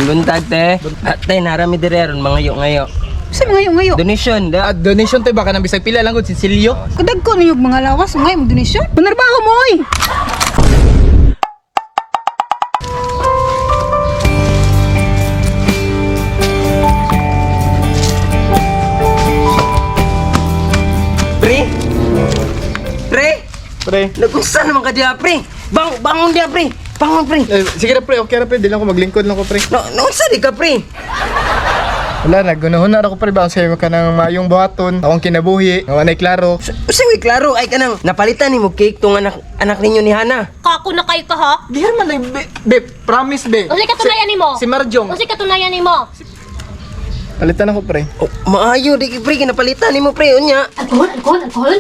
Buntag te. Ah, te, narami dire aron mga ngayo. Sa mga ngayo. Donation da. Ah, donation te baka nang bisag pila lang gud Cecilio. Kadag ko na yung mga lawas, ngayo mag-donation. Panarbaho mo oy. Pre. Pre, Pre. nagunsa naman ka diha pre. Bang bangon diha pre. Bangon pre. Eh, sige ra pre, okay ra pre, di lang ko maglingkod lang ko pre. No, naunsa di ka pre? Wala naggunahon na ra ko pre ba sa ka nang mayong buhaton, akong kinabuhi, nga walay klaro. Usa way klaro ay kanang napalitan nimo cake tong anak anak ninyo ni Hana. Kako na kayo ka ha? Diyan man lang be, be, promise be. Unsay katunayan nimo? Si Marjong. Unsay katunayan nimo? Palitan ako pre. Oh, maayo di pre kinapalitan nimo pre unya. Alkohol, alkohol, alkohol.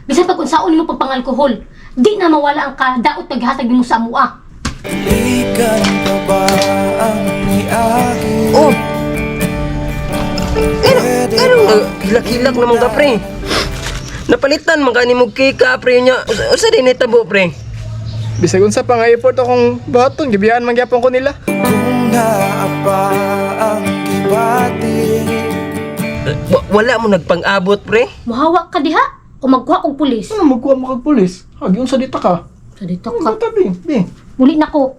Bisan pag unsaon nimo pagpangalkohol, di na mawala ang kadaot naghatag nimo sa amua. Oh. Ano, ano, hilak-hilak naman ka, pre. Napalitan man ka ni mo cake ka, pre niya. Usa, usa din itabo, pre. Bisag unsa pa nga effort akong buhaton, gibiyaan man gyapon ko nila. Wala mo nagpang-abot, pre. Muhawak ka diha o magkuha kog pulis. Ano magkuha mo kag pulis? Agi unsa dita ka? Sa dito ka. Tabi, be. Muli na ko.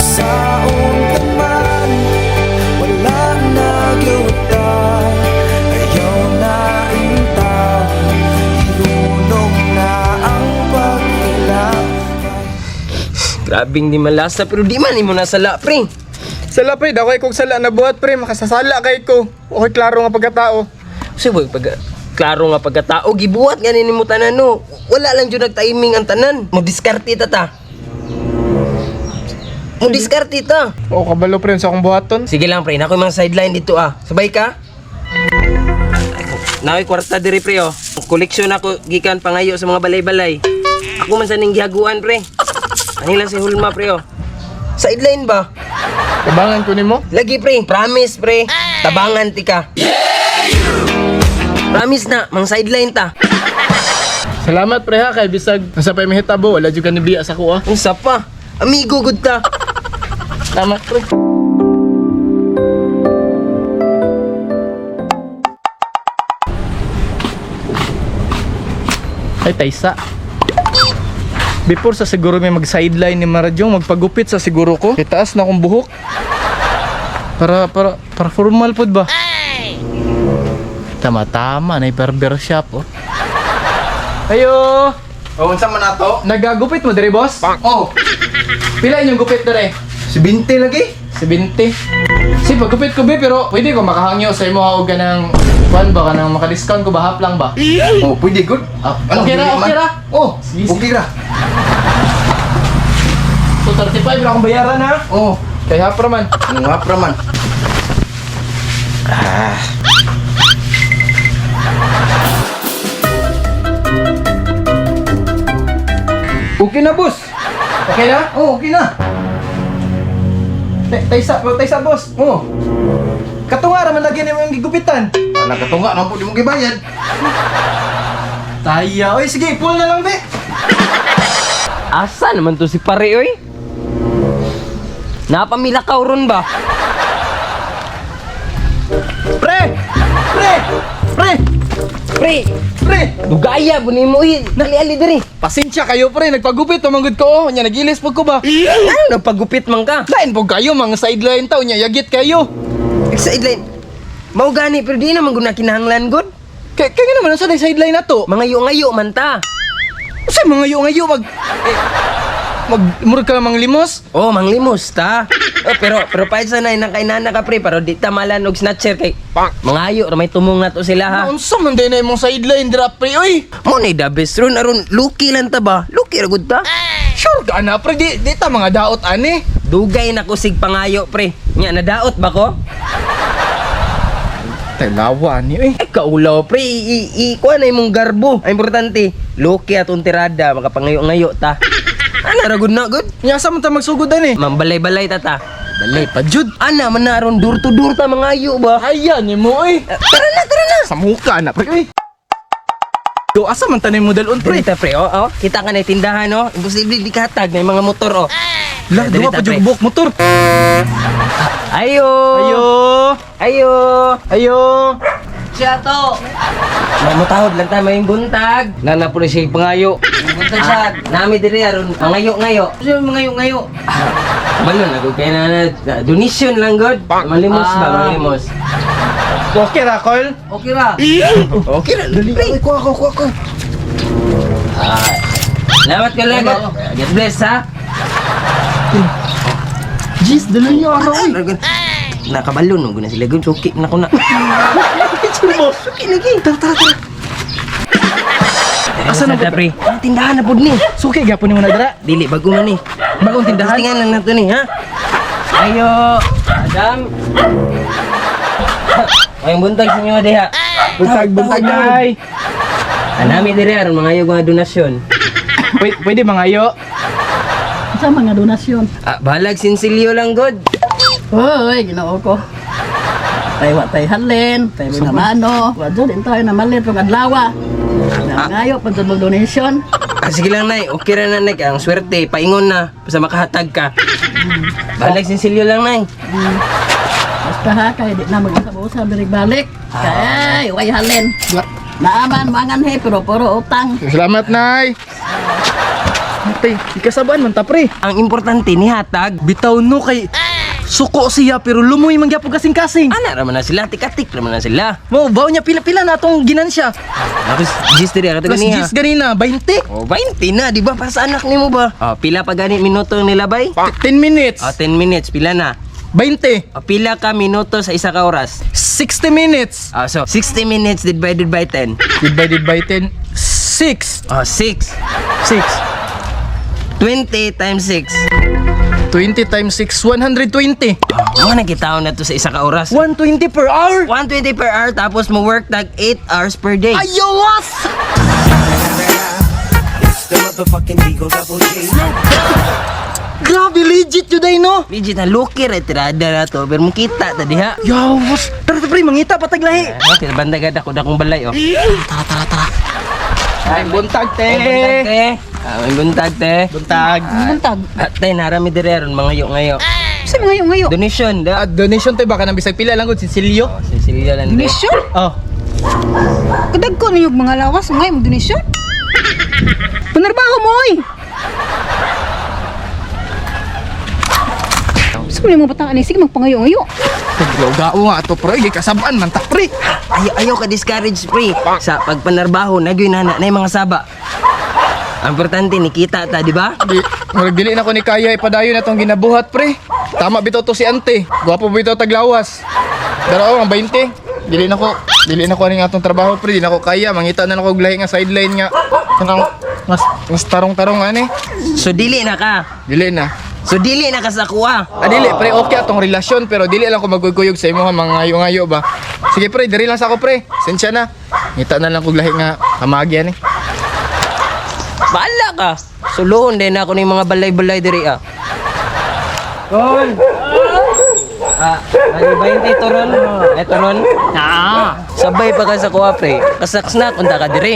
Grabing di malasa, pero di man imo nasala, pre. Sala pre, dako kog sala na buhat pre, makasasala kay ko. Okay klaro nga pagkatao. Usa boy, pag klaro nga pagkatao, gibuhat nga nimo tanan no. Wala lang jud nag-timing ang tanan. Mo diskarte ta ta. Mo diskarte ta. O kabalo pre sa akong buhaton. Sige lang pre, nakoy mga sideline dito ah. Sabay ka? Nakoy kwarta diri pre oh. Koleksyon ako gikan pangayo sa mga balay-balay. Ako man sa ning gihaguan pre. Ani lang si Hulma pre oh. Sideline ba? Tabangan ko nimo. Lagi pre, promise pre. Tabangan ti ka. Promise na, mang sideline ta. Salamat pre ha kay bisag unsa pa mahitabo wala jud ka nibiya sa kuha. Unsa pa? Amigo gud ta. Salamat pre. Ay taysa. Before sa siguro may mag-sideline ni Marajong, magpagupit sa siguro ko. Itaas na akong buhok. Para formal pod ba? Tama-tama na barber shop oh. Ayo! O, unsa man ato? Nagagupit mo dire boss? Oh, Pila inyong gupit dire? si Binte lagi. 70. Si pagkupit ko be pero pwede ko makahangyo sa imo og kanang kuan ba kanang maka-discount ko ba half lang ba? Oh, pwede good. Ah, okay ra, dili man? okay ra. Oh, Sige, sige. okay ra. So 35 ra akong bayaran ha. Oh, Kay half ra man. ang hapra man. Ah. Okay na, boss. Okay na? Oh, okay na. Taysa, taysa boss. Oh, Katunga ra man lagi nimo yung gigupitan. wala katunga na po di mo gibayad. Taya, oy sige, full na lang be. Asa naman to si pare oy? Napamilakaw ron ba? Pre! Pre! Pre! Pre, Pre! dugaya po nimo oy. Dali-ali diri. Pasensya kayo pre, nagpagupit tumanggod ko oh. Nya nagilis pud ko ba? Ano nagpagupit man ka? Lain po kayo mga sideline taw nya yagit kayo. Sideline. Mao gani pero di naman gud na kinahanglan gud. Kay kay nga naman sa sideline na to. Mga ngayo man ta. Usa mga ngayo mag eh, mag murag ka mang limos. Oh, manglimos ta. Oh, pero pero pa sa na nang kainana ka pre pero di ta malan og snatcher kay mangayo ra may tumong nato sila ha. Unsa man din na imong sideline dira pre oy. Mo na the best ron aron lucky lang ta ba? Lucky ra gud ta. Sure ka na pre di, di ta mga daot ani. Dugay na kusig pangayo pre. Nya nadaot ba ko? Talawa ni oy. Ay kaulaw pre, i, i kuha na imong garbo. Ang importante, lucky atong tirada makapangayo-ngayo ta. Ana ra gud na gud. Nya sa man ta magsugod ani. Mambalay-balay ta ta. Balay pa jud. Ana man na aron door to door ta mangayo ba? Aya ni mo oy. Tara na, tara na. Sa muka na pre oy. Do asa man tanay mo dalon Pre, pre? ta pre, oh, oh. Kita ka na yung tindahan, oh. Imposible di kahatag na yung mga motor, oh. Lah Dali duwa ta, pa pre. jud buok motor. Ayo! Ayo. Ayo! Ayo. Siya to! Mamutahod lang tayo, may buntag. Nana po ni siya pangayo. Buntag siya. Nami diri aron mangayo-ngayo. Ano mangayo-ngayo? Balon ako kay na donation lang god. Malimos ba, malimos. Okay ra, Col. Okay ra. Okay ra. Dali, ay, kuha ko, kuha ko. Salamat ka lang. God. God bless ha. Jeez, dali niyo ako. Ay, Nakabalon no guna sila gud suki na ko na. Suki lagi. Tara, tara, tara. Asa na pre? Ang tindahan na pud ni. Suki gyapon nimo na dara. Dili bago man ni. Bagong tindahan. Tingan lang nato ni ha. Ayo, Adam. May buntag sa inyo diha. Buntag, buntag day. Anami diri aron mangayo mga donasyon. Pwede, pwede mangayo. Sa mga donasyon. Ah, balag sinsilyo lang god. Hoy, ginoo ko. Tay wa tay halin, tay may namano. Wa jud tayo na malit rong adlaw. Nangayo pa jud mo donation. Ah, sige lang nay, okay ra na nay ang swerte paingon na basta makahatag ka. Balag sinsilyo lang nay. Basta ha kay di na mag-usab-usab diri balik. Kay way halin. Naaman mangan he pero puro utang. Salamat, Nay. Tay, ikasabaan man ta pre. Ang importante ni hatag. Bitaw no kay suko siya pero lumoy man gyapon kasing-kasing. Ana ra man na sila, tikatik ra man na sila. Mo, baw niya pila-pila na atong ginansya. Tapos gis diri kato Plus ganiha. gis ganina, 20. Oh, 20 na, di ba? Para sa anak nimo ba? Oh, pila pa gani minuto nila bay? 10 minutes. Oh, 10 minutes, pila na. 20. Oh, pila ka minuto sa isa ka oras? 60 minutes. Oh, so 60 minutes divided by 10. Divided by 10, 6. Oh, 6. 6. 20 times 6. 20 times 6, 120. Oh, mo na na to sa isa ka oras. 120 per hour. 120 per hour tapos mo work tag 8 hours per day. Ayawas! Grabe, legit yun ay, no? Legit na luki ra tirada na to pero mo kita ta diha. Yawas! Tara, tara, pre, mangita pataglahi. Okay, banda gad ako dakong balay oh. Tara, tara, tara. Ay, buntag, te. May buntag te. Ah, may buntag te. Buntag. Buntag. Ah, te narami dire aron mga ngayo. Sa mga ngayo. Donation da. Ah, donation te baka nang bisag pila lang gud Cecilio. Oh, Cecilia lang te. Donasyon? Oh. Kadag ko niyog mga lawas ngay mo donasyon. Panarbaho mo oy. Sa mga batang ani sige magpangayo-ngayo. Taglogao nga ato pre, gikasabaan man ta pre. Ayaw, ayaw ka discourage pre. Sa pagpanarbaho nagyoy nana na mga saba. Ang importante nikita ta, di ba? Di, murag dili na ko ni kaya ipadayon na tong ginabuhat pre. Tama bitaw to si ante. Gwapo bitaw taglawas. Dara ang 20. Dili na ko ani nga atong trabaho pre, di na ko kaya mangita na lang ko og lahi nga sideline nga kanang mas mas tarong-tarong ani. So dili na ka. Dili na. So dili na ka sa kuha. Ah, dili pre, okay atong relasyon pero dili lang ko magkuyog sa imo mga ngayo-ngayo ba. Sige pre, diri lang sa ako pre. Sensya na. Ngita na lang kog lahi nga kamagi ani. Bahala ka. Suluhon din ako ng mga balay-balay diri ah. Kol. Ah, ano ba yung turon? Eh, turon? Ah. Sabay pa ka sa kuha, pre. Kasaks na, kunta ka diri.